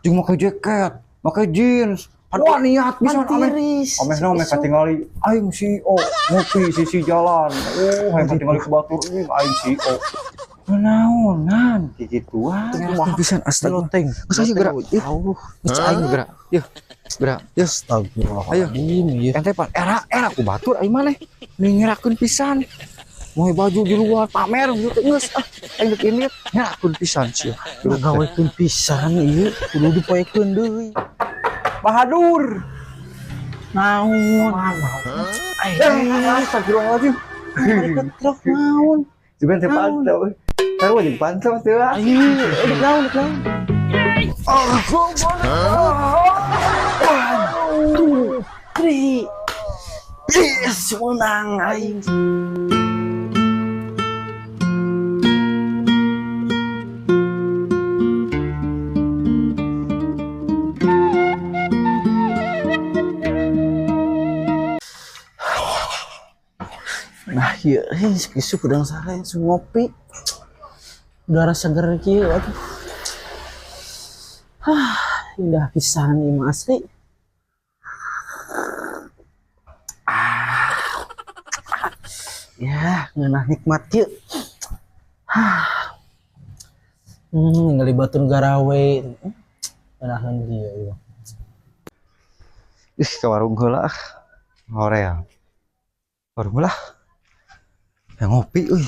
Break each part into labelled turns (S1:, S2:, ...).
S1: Jeung make jaket, make jeans. Wah niat pisan ameh.
S2: Tiris.
S1: Ameh naon meh katingali aing CEO ngopi sisi jalan. Oh, hayang katingali ku batur ini aing CEO. Naonan kikituan.
S2: Kumaha
S1: pisan astaga.
S2: Loteng.
S1: Geus ayo gerak.
S2: Jauh.
S1: Geus aing gerak. Yeuh. Gerak. Yeuh.
S2: Astagfirullahaladzim. Ieu.
S1: Ente pan era ku batur aing maneh. Ngerakeun pisan. Mau baju di luar pamer gitu geus ah aing geus indit ngerakeun pisan sia.
S2: Ngagawekeun pisan ieu kudu dipoekeun deui.
S1: Bahadur.
S2: Naon?
S1: Astagfirullahaladzim.
S2: Ketrok naon?
S1: Juga teh pantau. Tahu aja pantau teh lah.
S2: Ayo, naon naon. One, two, three. Yes, menang aing. Nah, ieu isuk udang sare langsung ngopi. Udara seger kieu atuh. Hah, indah pisan ieu mah asli. Ah. Ya, ngeunah nikmat kieu. Hah. Ningali batur garawe. Ngeunaheun kieu ieu.
S1: Ih, ke warung heula ah. Hoream. Warung heula. Ya ngopi euy.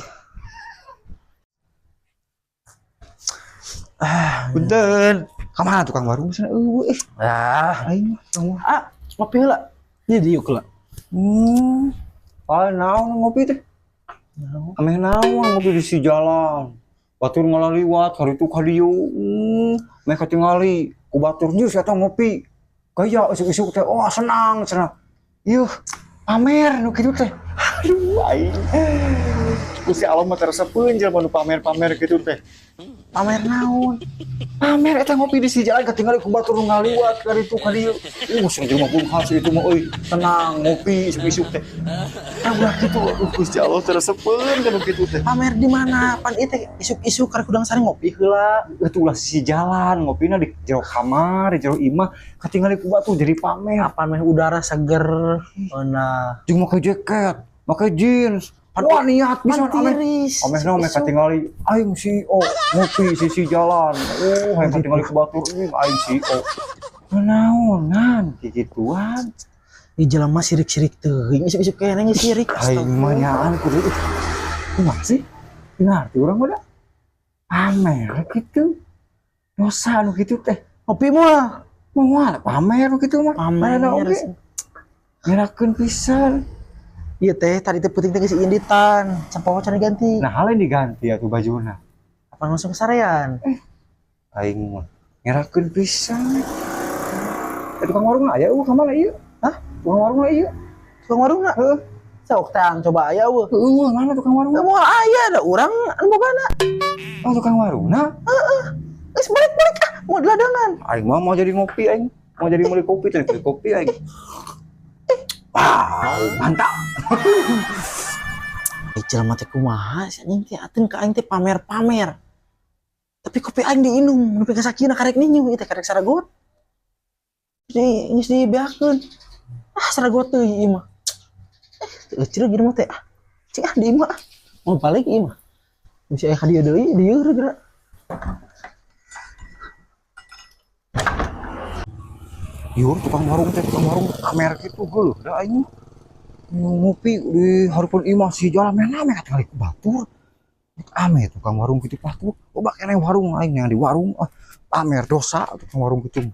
S2: Ah,
S1: Punten. Ka mana tukang warung sana eueuh ih.
S2: ah,
S1: Aing mah tukang warung.
S2: ah, ngopi heula. Di dieu heula.
S1: Ah, naon ngopi teh?
S2: Naon?
S1: Ameh naon ngopi di si jalan. Batur ngalaliwat karitu ka dieu. Meh katingali ku batur geus eta ngopi. Gaya isuk-isuk teh, oh senang cenah. Yuh, pamer nu kitu teh. Aduh aing. Gusti Allah mah teresepeun jelema nu pamer-pamer kitu teh.
S2: Pamer naon?
S1: Pamer eta ngopi di si jalan katingali ku batur nu ngaliwat karitu ka dieu. Sing jelema beunghar si itu mah euy. Tenang ngopi isuk-isuk teh. Ah ulah kitu aduh Gusti Allah teresepeun kana kitu teh.
S2: Pamer di mana? Pan ieu teh isuk-isuk karek hudang sare ngopi heula.
S1: Itu ulah sisi jalan ngopina di jero kamar, di jero imah katingali ku batur jadi pamer.
S2: Apa meh udara seger. Nah,
S1: Jeung make jaket, make jeans. Wah niat pisan ameh.
S2: tiris.
S1: Ameh naon meh katingali aing CEO ngopi sisi jalan. Oh, hayang katingali ku batur ini aing CEO. Naonan kikituan.
S2: Di jelema sirik-sirik teuing isuk-isuk keneh geus sirik.
S1: Aing mah nyaan kudu. Kumaha sih? Ngarti urang mah da. Pamer kitu. Dosa nu kitu teh.
S2: Ngopi moal.
S1: Moal pamer nu kitu mah.
S2: Pamer.
S1: Mana oge. Ngerakeun pisan.
S2: Iya teh, tadi teh peuting teh geus inditan, sapoho can diganti.
S1: Nah, hal ini diganti atuh bajuna.
S2: Apa langsung kesarean?
S1: Aing mah ngerakeun pisan. Tukang warung aya eueuh ka mana ieu?
S2: Hah?
S1: Tukang warung ieu?
S2: Tukang warung na?
S1: Heeh.
S2: Sok tang coba aya eueuh.
S1: Eueuh mana tukang warung?
S2: Moal aya da urang anu bogana.
S1: Oh, tukang warungna?
S2: Heeh. Geus balik-balik ah, mau di ladangan.
S1: Aing mah mau jadi ngopi aing. Mau jadi beli kopi teh, beli kopi aing. Wow, mantap.
S2: Jelema teh kumaha si anjing teh ateun ka aing teh pamer-pamer. Tapi kopi aing diinum, nepi ka sakieuna karek ninyu ieu teh karek saragot. Di geus dibeakeun. Ah saragot teuing ieu mah. Teu euceureuh jelema teh ah. Cing ah di imah ah. Mau balik ieu mah. Bisi aya ka dieu deui, dieu geura.
S1: Ieu tukang warung teh, tukang warung pamer kitu geuleuh da aing. Ngopi di hareupeun imah si jalan meh name katingali ku batur. Ame tukang warung kitu patur. Loba keneh warung aing yang di warung ah pamer dosa tukang warung kitu.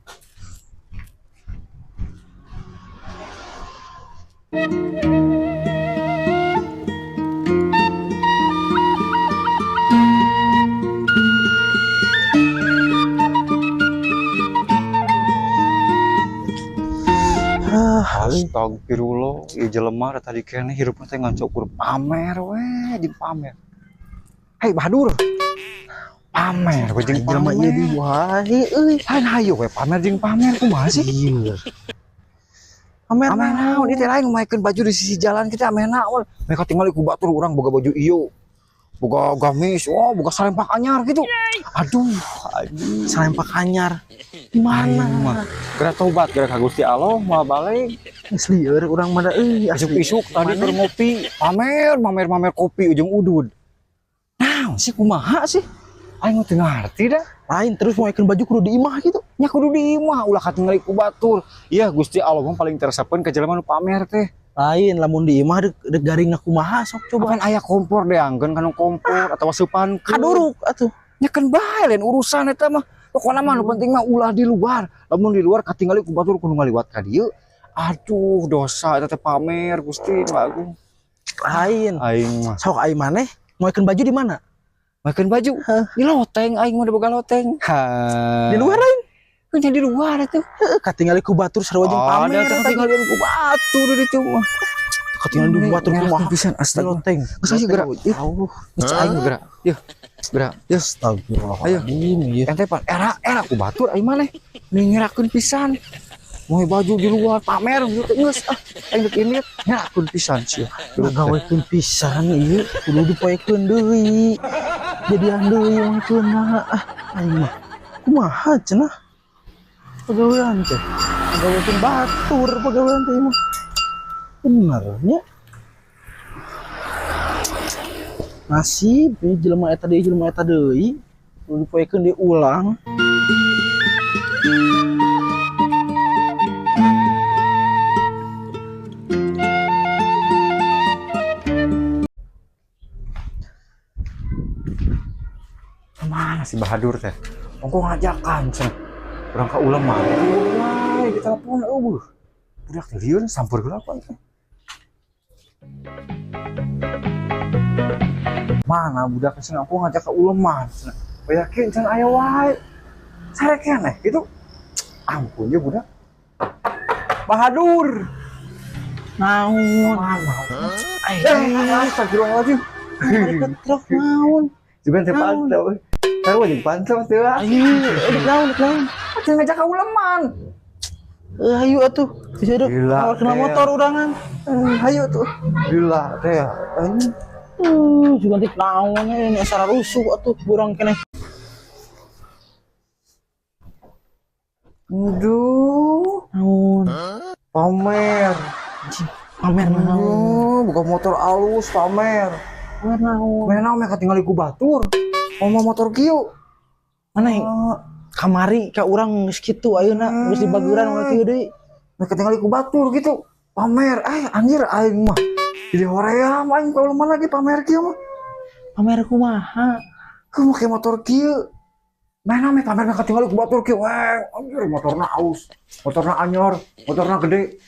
S1: Astagfirullah, ieu jelema da tadi keneh hirupna teh ngan cukur pamer we jeung pamer. Hei Bahadur. Pamer we jeung
S2: Jelema ieu
S1: pamer.
S2: di wae euy.
S1: Lain hayu we pamer jeung pamer kumaha sih?
S2: Iya. Pamer
S1: Pamer naon ieu teh lain ngumaikeun baju di sisi jalan kita ameh naon. Meh katingali ku batur urang boga baju ieu. Boga gamis, wah boga salempak anyar gitu. Aduh, aduh.
S2: Salempak anyar. Di mana?
S1: Aing mah geura tobat geura ka Gusti Allah moal balik.
S2: Geus lieur urang mah da euy asli.
S1: Isuk-isuk tadi keur ngopi, pamer pamer pamer kopi ujung udud. Nah, sih kumaha sih? Aing mah teu ngarti dah.
S2: Lain terus moekeun baju kudu di imah gitu.
S1: Nya kudu di imah ulah katingali ku batur. Iya Gusti Allah mah paling teresepeun ka jelema nu pamer teh.
S2: Lain lamun di imah dek garingna kumaha sok coba.
S1: Coba kan aya kompor deangkeun kana kompor atawa seupankeun.
S2: Kaduruk atuh.
S1: Nya keun bae lain urusan eta mah. Pokona mah nu penting mah ulah di luar. Lamun di luar katingali ku batur kudu ngaliwat ka dieu. Aduh, dosa eta teh pamer Gusti nu agung.
S2: Lain.
S1: Aing mah.
S2: Sok aing maneh moekeun baju di mana?
S1: Makan baju. Di loteng aing mah boga loteng. Ha.
S2: Di luar lain.
S1: Kan di luar atuh.
S2: Heeh, katingali ku batur sarua jeung pamer.
S1: Ada katingali ku batur di ditu mah.
S2: Katingali ku batur kumaha?
S1: Pisan astaga.
S2: Loteng.
S1: Geus ayo gerak.
S2: Allah.
S1: Geus aing gerak. Yeuh. Gerak. Yeuh.
S2: Astagfirullahaladzim. Ayo.
S1: Ente pan era ku batur aing maneh. Ngerakeun pisan. Moe baju di luar pamer gitu geus ah aing geus indit ngerakeun pisan sia.
S2: Ngagawekeun pisan ieu kudu dipoekeun deui. Jadian deui moekeunna ah aing mah. Kumaha cenah? Pagawean teh. Pagawean batur pagawean teh mah. Bener nya. Nasib ieu jelema eta deui jelema eta deui. Kudu dipoekeun deui ulang.
S1: Mana si Bahadur teh? Ongko ngajakan cenah. Urang ka ulang mah. Wae di telepon eueuh. Budak teh lieur sampeur geura apa teh. Mana budak cenah aku ngajak ka uleman cenah. Yakin cenah aya wae. Sarek keneh gitu. Ampun ya budak. Bahadur.
S2: Naon?
S1: Mana?
S2: Eh,
S1: astagfirullahaladzim.
S2: Ketrok naon?
S1: Cuman teh pantau. Tahu aja pantau teh lah.
S2: Ayo, naon, naon.
S1: Cenah ngajak ka uleman.
S2: Ayo atuh. Bisa duk. Kena motor urangan. Ayo tuh.
S1: Gila teh.
S2: Juga nanti naon ini asal rusuh atuh burang keneh.
S1: Aduh.
S2: Naon?
S1: Pamer.
S2: Pamer naon?
S1: Buka motor alus pamer.
S2: Pamer naon?
S1: Pamer naon meh katingali ku batur. Mau motor kieu.
S2: Mana kamari ka urang geus kitu ayeuna geus dibaguran mah kieu deui.
S1: Meh katingali ku batur gitu. Pamer, anjir aing mah. Jadi hoream aing ka uleman lagi pamer kieu mah.
S2: Pamer kumaha?
S1: Ku make motor kieu. Mana meh pamer meh katingali ku batur kieu. Weh, anjir motorna alus, motorna anyar, motorna gede.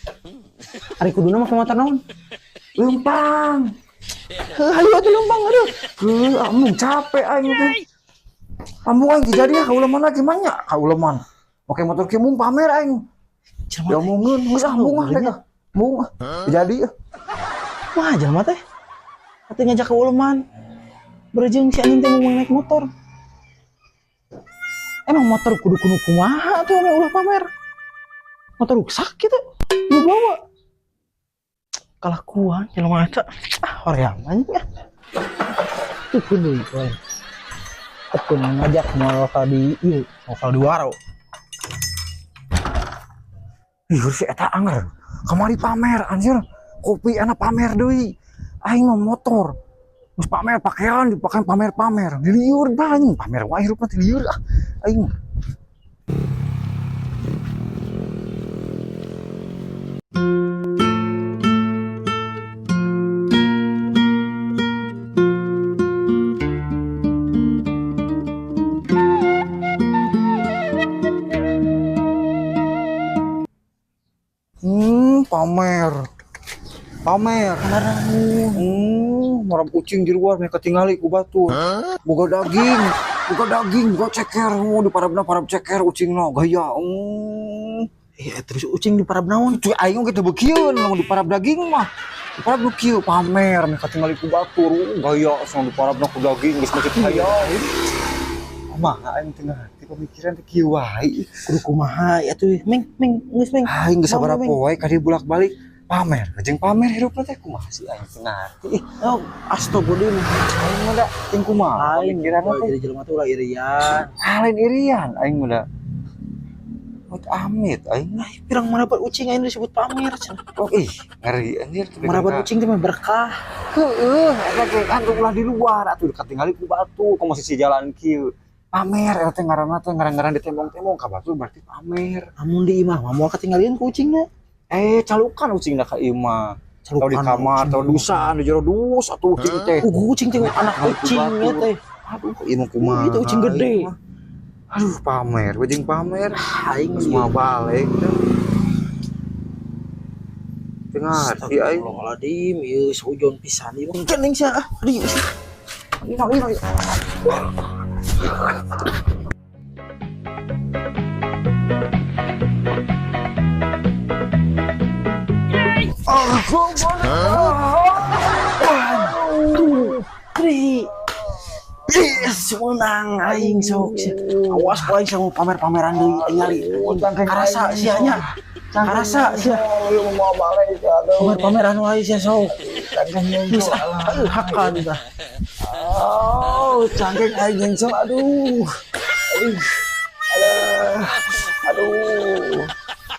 S2: Ari kuduna make motor naon?
S1: Lempang.
S2: Heuh, hayu atuh lempang aduh.
S1: Heuh, amung capek aing teh. Amung aing jadi ya ka uleman lagi mah nya ka uleman. Make motor kieu mung pamer aing. Ya omongeun geus ah mung ah teh. Mung ah. Jadi
S2: wah jelema teh. Atuh ngajak ka uleman. Berejeng si anjing teh mau naik motor. Emang motor kudu-kudu kumaha tuh ame ulah pamer. Motor rusak gitu. Lu bawa. Kelakuan jelema eta. Ah hoream anjing ah. Tuh kudu ieu. Aku ngajak mau ka di ieu, mau ka di waro.
S1: Ih, si eta anger. Kamari pamer anjir. Kopi enak pamer deui. Aing mah motor. Terus pamer pakaian dipakai pamer-pamer. Diliur anjing pamer wae rupa diliur ah. Aing mah. Pamer. Pamer. Marah kucing di luar mereka tingali ku batur. Boga daging, boga daging, boga ceker, mau di parabna parab ceker ucing no gaya.
S2: Terus ucing di parab naon?
S1: Cuy aing oge teu beukieun lamun di parab daging mah. Di parab nu kieu pamer mereka tingali ku batur, gaya sono di parabna ku daging geus macet gaya. Kumaha aing teu ngarti pemikiran teh kieu wae.
S2: Kudu kumaha ya tuh, meng meng geus meng.
S1: Aing geus sabaraha poe ka dieu bolak-balik. Pamer, jeung pamer hirup teh kumaha sih, aing teu ngarti. Ih,
S2: Oh, astagfirullahaladzim.
S1: Aing mah da ting kumaha
S2: Aing
S1: pamikiranna teh.
S2: jadi jelema teh ulah irian.
S1: Ah, lain irian aing mah da. Amit amit aing.
S2: Nah, pirang maraban ucing aing disebut pamer cenah.
S1: Oh, ih, ngeri anjir.
S2: Maraban ucing teh mah berkah.
S1: Heeh, eta teh kan ulah di luar atuh katingali ku batu komo sisi jalan kieu. Pamer eta teh ngaranna teh ngaran-ngaran di tembong-tembong ka batu berarti pamer.
S2: Amun di imah mah moal katinggalian ku ucingna.
S1: Eh, calukan ucingna ka imah. Atau di kamar, atau dusan, di jero dus atuh ucing teh.
S2: Ucing teh anak ucing teh.
S1: Aduh, ieu mah kumaha.
S2: Itu ucing gede.
S1: Aduh, pamer, we jeung pamer.
S2: Aing
S1: Geus moal balik teh. Teu ngarti aing.
S2: Astagfirullahaladzim, ieu sujon pisan ieu. Geuning sia ah. Aduh.
S1: Ino ino.
S2: One, two, three. Yes, menang aing sok. Awas ku aing sama pamer-pameran deui tingali. Karasa sia nya. Karasa sia.
S1: Mau balik aduh.
S2: Pamer-pameran wae sia sok. Geus ah, heuh hakan tah.
S1: Oh, cangkeng aing nyengcel aduh. Aduh. Aduh. Aduh.